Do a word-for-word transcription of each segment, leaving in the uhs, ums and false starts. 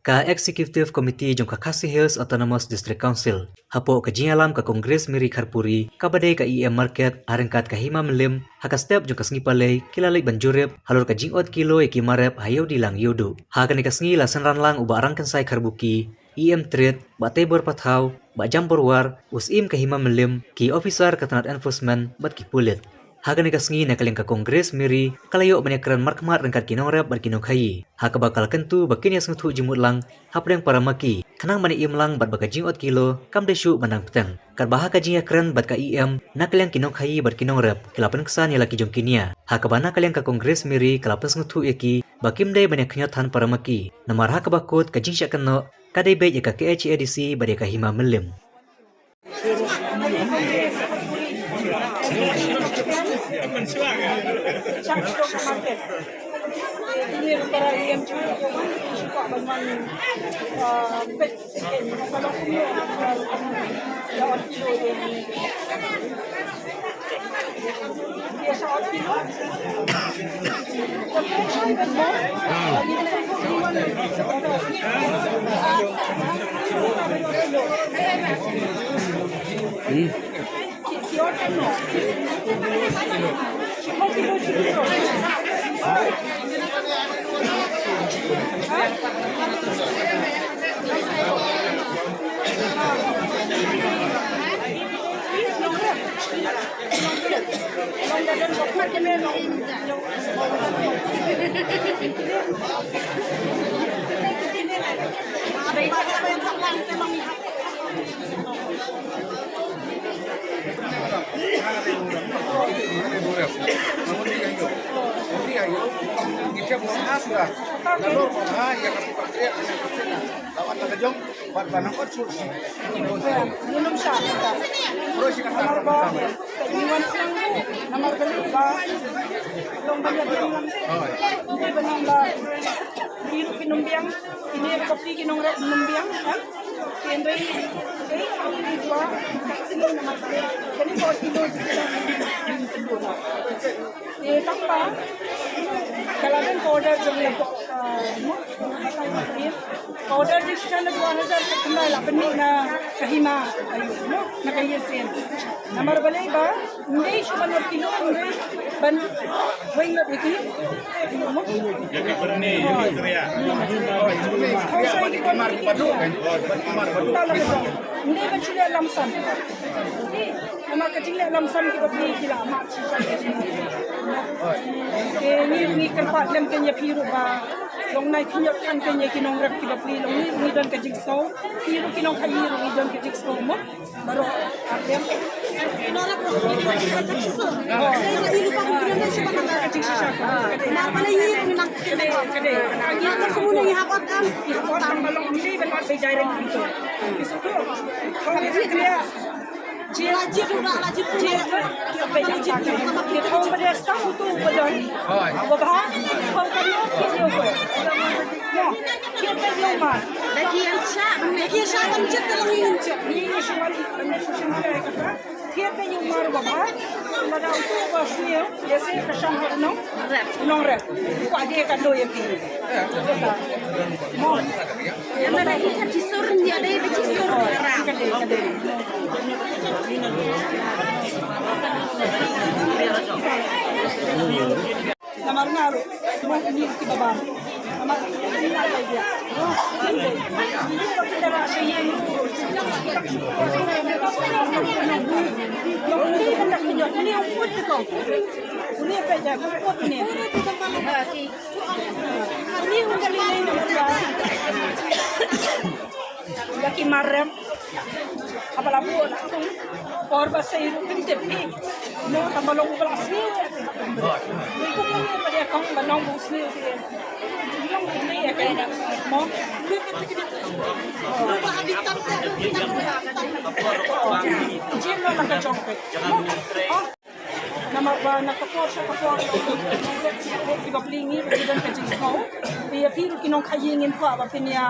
Ka Executive Committee jong ka Khasi Hills Autonomous District Council, hapoh ka jingïalam ka Congress Miri Kharpuri, kaba dei ka E M Market, ha ryngkat ka Hima Mylliem, ha ka step jong ka sngi Palei, ki la leit ban jurip halor ka jingot kilo ïa ki mar rep ha Ïewdilang Ïewduh. Ha kane ka sngi la synran lang u Bah Rangkynsai Kharbuki, E M Trade, Bah Teibor Pathaw, Bah Jambor War, u Syiem ka Hima Mylliem, ki officer ka tnat enforcement bad ki pulit. Ha kane ka sngi, na ka liang ka Congress Miri ka la ïoh ban ïakren markhmat ryngkat ki nongrep bad ki nongkhaïi, ha kaba ka la kyntu ba kin ïa sngewthuh jingmut lang hapdeng para ma ki, khnang ban ïa im lang bad ba ka jingot kilo kam dei shuh ban dang bteng. Katba ha ka jingïakren bad ka E M, na ka liang ki nongkhaïi bad ki nongrep ki la pynksan ïa la ki jong ki nia, ha kaba na ka liang ka Congress Miri ka la pynsngewthuh ïa ki ba kim dei ban ïa khñiot than para ma ki, namar ha kaba kut ka jingshah kynnoh ka dei beit ïa ka K H A D C bad ïa ka Hima Mylliem. Namar ba, namar ba, long ba ïa biang lang. Oi. Ïa biang lang. Ïa ki nongbiang, ïa ki nongbiang, ïa ki nongbiang, ha? Ki nongbiang, eh? Kani ko kilo. Eh, tang ba ka la don ka order jong lehbok, ah, mo? Ka order decision na dua hajar ka khyndai la pynmih na ka hima, ayu, mo? Na ka ïing sien. Namar balei ba ym dei shuh ban ot kilo, ym dei ban weng ot ïa ki. Mo? Ym dei ban shu leh lamsam. Namar ka jingleh lamsam ki bapli ki la mad shisha. Te ngi, ngi kyrpad lem kein ïa phi ruh ba long nai khynñiot than kein ïa ki nongrep ki bapli, long ngi, ngi don ka jingsngew. Phi ruh ki nongkhaïi ruh ngi don ka jingsngew mo. Baroh ar lem. Ki nongrep ruh ki don ka jingsngew. Oh. Ka jingshisha. Ka dei. Ka dei. Ka dei. Ngi hap ot tang ba long ym dei ban ot bei direct. Ki sngewthuh. Ki sngewthuh. Rep. Nongrep. Kwah dei ka doi ïa ki. Mo. Ïa ma da i ka chisur ïa dei ba chisur. Ka dei, ka dei. Namar nga ruh mo ni ki babar. Namar ni na ïa. Ni ka dara sha ïa ni. Ni ka dara sha ïa ni. Ni ka dara sha ïa ni. Ni ka dara sha ïa ni. Ïa ki mar rep. Haba la buh la tung. Por ba sei ruh kin tip hi. Mo tang ba long ba la sniew. Ni kum ni ba dia kong ba nong bu sniew hi. Long ni ya kai mo. Jin lo la ka jong pe. Mo. Oh. Namar ba na ka por sha ka por ki bapli ngi ruh ngi don ka jingsngew. Te ïa phi ruh ki nongkhaïi ngin kwah ba phin ïa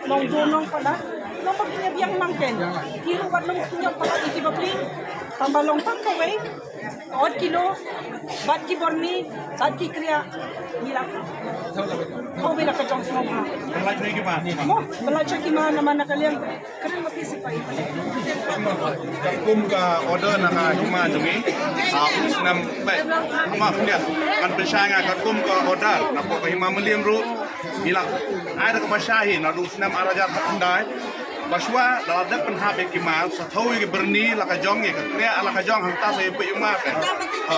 long dur nongpalat, long ba phin ïa biang mang kein. Phi ruh wat long phin ïa palat ïa ki bapli. Tang ba long tang kawei. Ot kilo, bad ki borni, bad ki kriah, ngi la. Hau bila ka jong sngewbha. Mo, bala chaki ma namar na ka liang. Kren ma phi sipai. Katkum ka order na ka hima jong ngi. Ah, u snem, bad, ma khyndiat. Ngan pynshai nga katkum ka order na ka hima Mylliem ruh. Ngi la ai da kaba shai hi naduh u snem ar hajar khyndai. Ba shuwa da la dep pynhap ïa ki mar, sa thew ïa ki byrni la ka jong, ïa ka kriah la ka jong, hangta sa ïa peit ïa u mar te. Ha.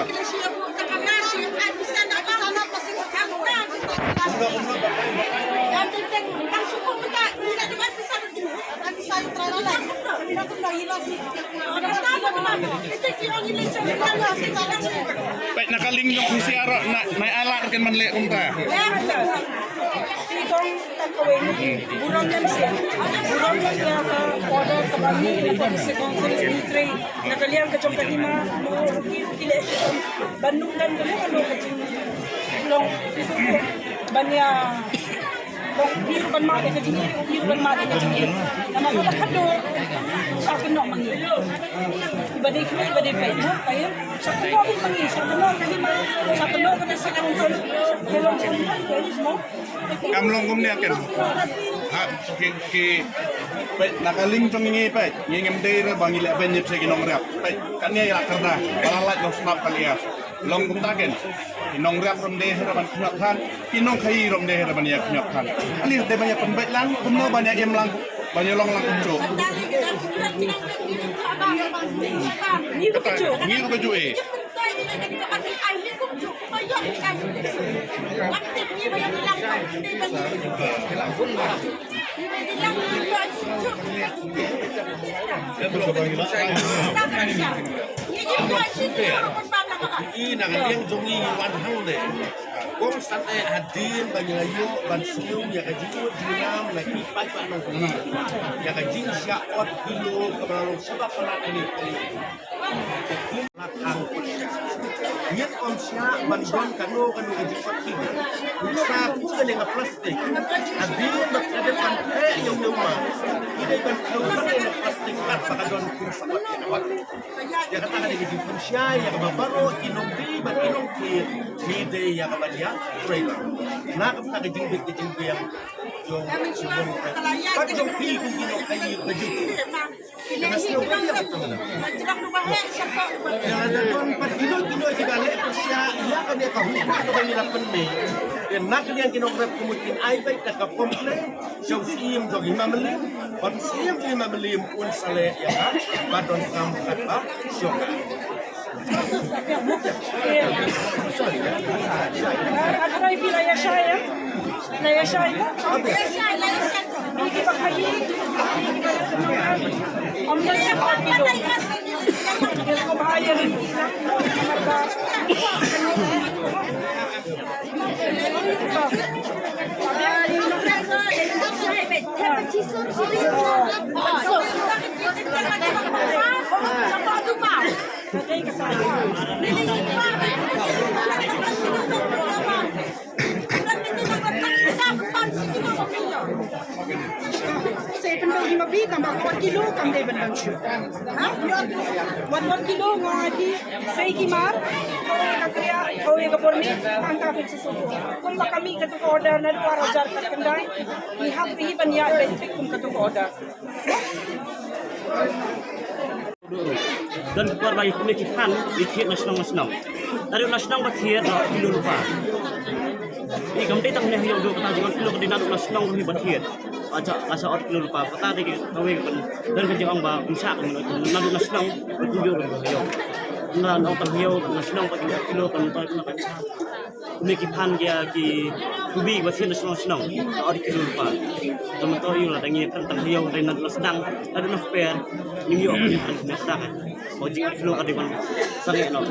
Peit na ka link jong phi sha ruh, na, na ai lad kan man leh kumta. Ki kong ta kawei ni, burom lem sien. Burom lem ïa ka order kaba ngi na ka District Council ngi trei. Na ka liang ka jong ka hima, mo, ki, ki leh shitom. Ban nang don kano kano ka jinglong, ban ïa, long, phi ruh ban mad ïa ka jingim, phi ruh ban mad ïa ka jingim. Namar kata ka dur, sha kynnoh ma ngi. Ba dei kmie, ba dei peit, mo, peit. Sha kynnoh ma ngi, sha kynnoh ka hima, sha kynnoh ka District Council. Ka long, ka long, mo. Kam long kumne ken. Ha, ki, ki, peit, na ka liang jong ngi peit, ngi ngim dei re ba ngi leh beiñ ïa ki nongrep. Peit, kane ïa la kyrda, ba la lait long sngap ka lias. Long kumta ken. Ki nongrep ruh ym dei re ban khñiot than, ki nongkhaïi ruh ym dei re ban ïa khñiot than. Ali dei ban ïa pynbeit lang, kumno ban ïa im lang, ban ïa long lang kumjuh. Kata, ngi ruh kajuh eh. I na ka liang jong i wan hangne. Kong san eh hadien ba ngi la ïoh ban siew ïa ka jingmut jingïam na ki paidbah nongkhaïi. Ïa ka jingshah ot kilo kaba la long shabar palat ine. Ngin ym shah ban don kano kano ka jingpynkhih. Ngi sa pynkhih ïa ka plastik. Hadien ba ka dei ban pynkhih ïa u ma. Ngi dei ban pynkhih ïa ka plastik kat ba ka don kum sa ot ïa ka ot. Ïa kata ka dei ka jingpynshai ïa kaba baroh ki nongdie bad ki nongkhaïi. Ngi dei ïa kaba ïa trei. Na kata ka jingbit ka jingbiang jong, jong, bad jong phi ki nongkhaïi ka jingbiang. Ïa la da don pat kino kino kiba leh pyrshah ïa kane ka hukum kaba ngi la pynmih. Te na ka liang ki nongrep ka mut kin ai beit da ka complain sha u Syiem jong Hima Mylliem. Bad u Syiem jong Hima Mylliem un sa leh ïa ka ba donkam katba shong. Sa pyndonkam ïa phi, kam ba wan kilo kam dei ban don shuh. Ha? Wan, wan kilo nga ki sei ki mar, kawei ka kriah, kawei ka bor ne, hangta phin sa sngewthuh. Kumba ka mih katu ka order naduh ar hajar khyndai, ngi hap hi ban ïaid beit kum katu ka order. Don ki por ba ki kmie ki phan ki thied na shnong na shnong. Naduh na shnong ba thied, ot kilo lypa. Ki kam dei tang ne ha ïew, kata jingong kilo ka dei naduh na shnong ruh hi ba thied. Acha, acha, ot kilo lypa. Kata dei kawei ka, don ka jingong ba ym shah naduh na shnong ba kumjuh ruh ha ïew. Na nong tang ha ïew, na shnong ba kilo, kilo kan ta na ka. Kmie ki phan ïa ki kubi ba thied na shnong shnong, ot kilo lypa. Tang mynta ïa la dang ïa phan tang ïa u dei na la sdang, la dang na per, ngim ïoh phan na sdang. Ba jing ot kilo ka dei ban sangeh noh.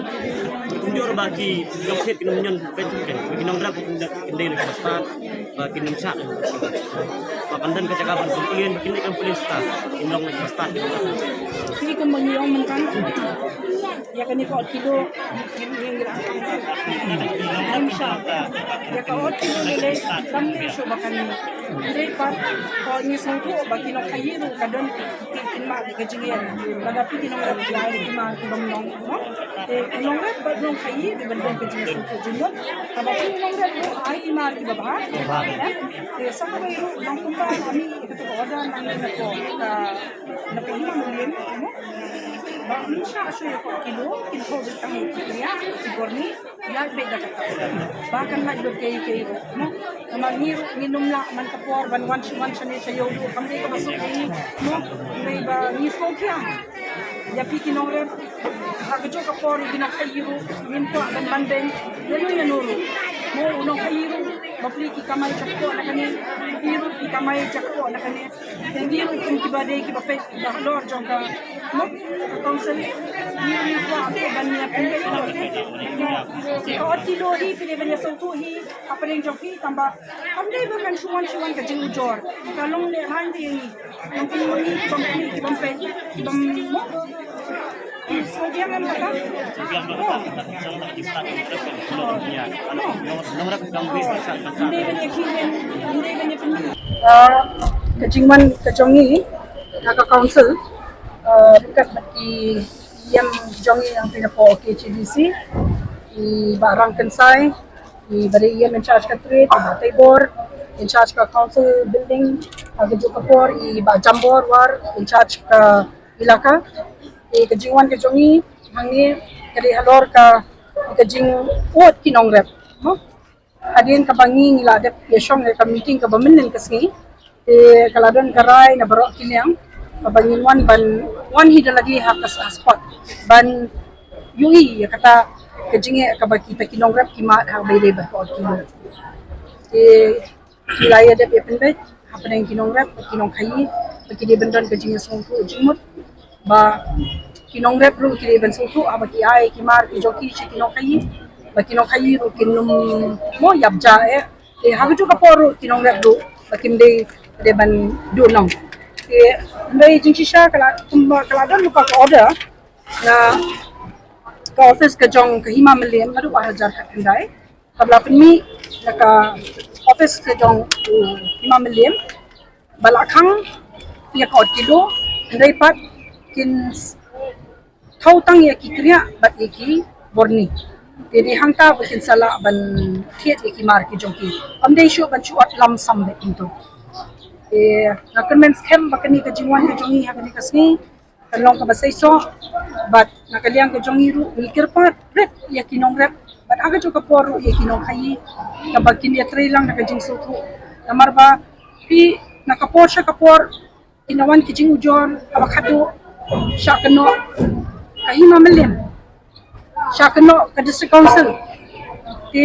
Kumjuh ba ki nongthied ki nongñion peit ken, ki nongrep kin dei na ka stad, ba kin nym shah. Ba kan don ka jaka ban complain, ba kin dei complain stad, kin long na ka stad. Ki kum ba ngi ong mynta. Ïa kane ka ot kilo, ngim, ngim, ngim, ngim shah. Ïa ka ot kilo lei lei, kam lei shuh ba kan, Hynrei pat ko ngi sngewthuh ba ki nongkhaii ruh ka don ki, ki, ki mad ka jingeh. Lada phi ki nongrep ki la ai ki mad ki bym long, no? Te ki nongrep bad nongkhaii ki ban don ka jingsngewthuh jingmut. Haba phi nongrep ruh ai ki mad ki babha. Te sa kawei ruh nongkumba ami ka tu order nang na ko ka na ko hima mlien, no? Ba ym shah shuh ko kilo, kin ko tang ki kria ki bor ni. Ïa bad da kata ba kan lait lut kaei kaei ruh, no? Namar ngi ruh ngin ym lah man ka por ban wan shi wan shane sha ïew ruh kam dei kaba suk ïa ngi, no? Dei ba ngi sngewkhia ïa phi ki nongrep. Ha kajuh ka por ki nongkhaii ruh ngim kwah ban ban beiñ ïa no ïa no ruh, no? U nongkhaii ruh bapli ki kamai jakpoh na kane, phi ruh ki kamai jakpoh na kane. Te ngi ruh kum kiba dei kiba peit ba halor jong ka, no, ka council, ngi ruh ngi kwah ban ïa pynbeit. Ka ot kilo hi phi dei ban ïa sngewthuh hi hapdeng jong phi, tangba kam dei ba kan shu wan shu wan ka jingujor. Ka long lehrain te ïa ngi. Nongpynmih ki bym pynmih ki bym peit ki bym, no? Ah, ka jingwan ka jong ngi na ka council, ah, ryngkat bad ki ïem jong ngi hangtei napoh K H A D C, i Bah Rangkynsai, i ba dei ïem in charge ka trade, i Bah Teibor, in charge ka council building, ha kajuh ka por i Bah Jambor War, in charge ka ilaka. Te ka jingwan ka jong ngi hangne ka dei halor ka, ka jingud ki nongrep, no? Hadien kaba ngi ngi la dep ïashong ïa ka meeting kaba mynnin ka sngi, te ka la don ka rai na baroh ki liang kaba ngin wan ban wan hi da lade ha ka spot ban ïohi ïa kata ka jingeh kaba kita ki nongrep ki mad ha ba ïadei bad ka ot kilo. Te ki la ïa dep ïa pynbeit hapdeng ki nongrep ki nongkhaii ba ki dei ban don ka jingïasngewthuh jingmut, ba ki nongrep ruh ki dei ban sngewthuh haba ki ai ki mar ki jong ki sha ki nongkhaii ba ki nongkhaii ruh kin ym mo ïap ja eh. Te ha kajuh ka por ruh ki nongrep ruh ba kim dei, dei ban duh nong. Te hynrei jingshisha ka la, kumba ka la don lypa ka order na ka office ka jong ka Hima Mylliem naduh ar hajar khatkhyndai. Kaba la pynmih na ka office ka jong u Hima Mylliem ba la khang ïa ka ot kilo, hynrei pat kin s-, thaw tang ïa ki kriah bad ïa ki borni. Te dei hangta ba kin sa lah ban thied ïa ki mar ki jong ki. Ym dei shuh ban shu ot lam sam beit kumto. Te nga kyrmen skhem ba kane ka jingwan ka jong ngi ha kane ka sngi kan long kaba seisoh, bad na ka liang ka jong ngi ruh ngi kyrpad rit ïa ki nongrep bad ha kajuh ka por ruh ïa ki nongkhaii kaba kin ïatrei lang da ka jingsngewthuh. Namar ba phi na ka por sha ka por kin wan ki jingujor haba khadduh sha kynnoh ka Hima Mylliem, sha kynnoh ka District Council. Te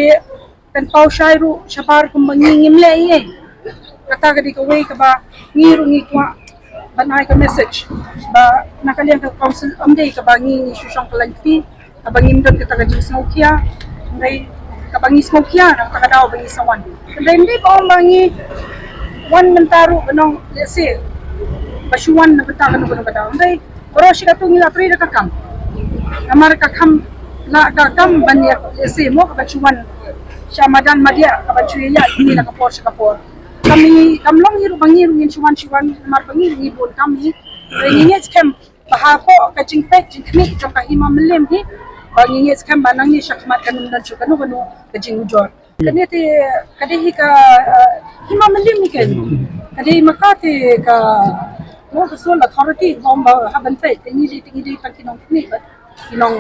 kan paw shai ruh shabar kumba ngi ngim leh ei ei. Kata ka dei kawei kaba ngi ruh ngi kwah ban ai ka message ba na ka liang ka council ym dei kaba ngi ngi shu shong ka lain kti, kaba ngim don kata ka jingsngewkhia, hynrei kaba ngi sngewkhia na kata ka daw ba ngi sa wan. Hynrei ym dei ba ong ba ngi wan mynta ruh ban ong lehse ba shu wan na bynta kano kano ka daw. Hynrei baroh shi katto ngi la trei da ka kam. Namar ka kam, la ka kam ban ïa lehse mo ka ban shu wan sha madan madiah, ka ban shu ïa ïaid ngi na ka por sha ka por. Kam ngi, kam long hi ruh ba ngi ruh ngin shu wan shu wan namar ba ngi ruh ngi bun kam hi. Hynrei ngi ngeit skhem ba hapoh ka jingpeit jingkhmih jong ka Hima Mylliem hi, ba ngi ngeit skhem ba nangne shakhmat kan ym don shuh kano kano ka jingujor. Kane te ka dei hi ka, eh, Hima Mylliem hi ka, ka dei ma ka te ka, mo, ka sole authority ba ong ba hap ban peit, te ngi dei, te ngi dei tang ki nongkhmih bad ki nong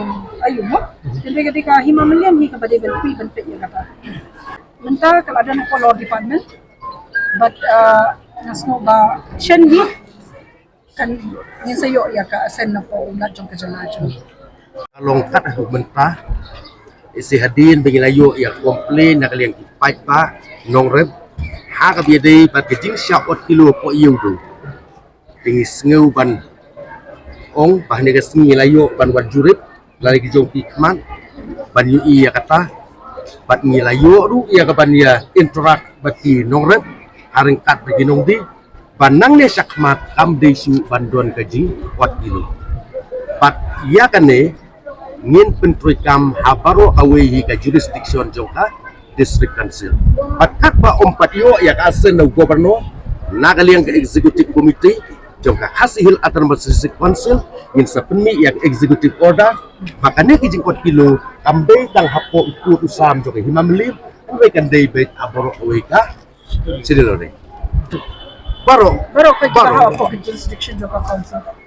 aïu mo. Te ka dei ka Hima Mylliem hi kaba dei ban peit, ban peit ïa kata. Mynta ka la don hapoh Law Department bad, eh, nga sngew ba shen hi kan ngin sa ïoh ïa ka assent na ka ummat jong ka jylla jong ngi. Ka long kat ha u mynta, ise hadien ba ngi la ïoh ïa complain na ka liang ki paidbah nongrep ha kaba ïadei bad ka jingshah ot kilo hapoh Ïewduh. Te ngi sngew ban ong ba hane ka sngi ngi la ïoh ban wan jurip lane ki jong ki khmat ban ïohi ïa kata. Bad ngi la ïoh ruh ïa ka ban ïa interact bad ki nongrep ha ryngkat bad ki nongdie, ba nangne shakhmat kam dei shuh ban don ka jingwad kilo. Bad ïa kane ngin pyntreikam ha baroh kawei hi ka jurisdiction jong ka, District Council. Bad katba ym pat ïoh ïa ka assent na u Governor, na ka liang ka Executive Committee jong ka Khasi Hills Autonomous District Council ngin sa pynmih ïa ka Executive Order ba kane ka jingkot kilo kam dei tang hapoh u kut u sam jong ka Hima Mylliem, hynrei kan dei beit ha baroh kawei ka Sri Lanka. Baroh, baroh ka baroh. Baroh ka jurisdiction jong ka council.